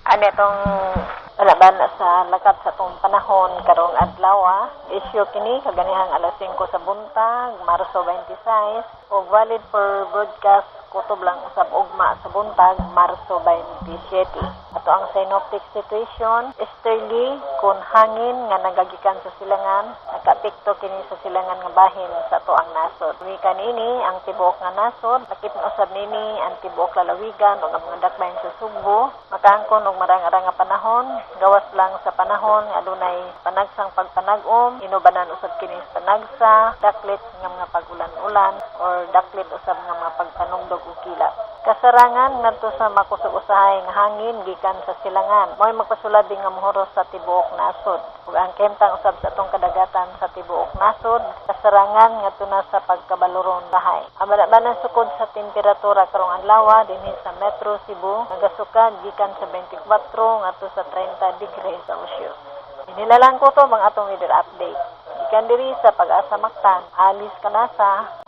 Ano itong laban sa lakat sa atong panahon karong adlaw? Issue kini kaganihang alas 5 sa buntag, Marso 26, ug valid for broadcast kutob lang usab ugma sa buntag, Marso 27. Ato ang synoptic situation, easterly kun hangin nga nagagikan sa silangan, nakaapekto kini sa silangan nga bahin sa ato ang nasod. Gikan niini ang tibuok nga nasod, lakip na usab nini ang tibuok lalawigan ug ang mga dakbayan sa Sugbo, makaangkon og marang-arang nga panahon, gawas lang sa panahon nga adunay panagsang pagpanag-om, inubanan usab kini sa panagsa, daklit nga mga pag-ulan-ulan or daklit usab nga mga pagpanugdog ug kilat. Kasarangan ngadto sa makusog usahay nga hangin gikan sa silangan. Mao'y magpasulabi nga mohuros sa tibuok nasod. Ug ang kahimtang usab sa atong kadagatan sa tibuok nasod, kasarangan ngadto na sa pagkabaloron bahay. Ang banabanan sukod sa temperatura karong adlaw dinhi sa Metro Cebu nagasukad gikan sa 24 ngadto sa 30 degrees Celsius. Inilalang ko to mga atong weather update. Gikan diri sa Pag-asa Mactan, Alice Canasa.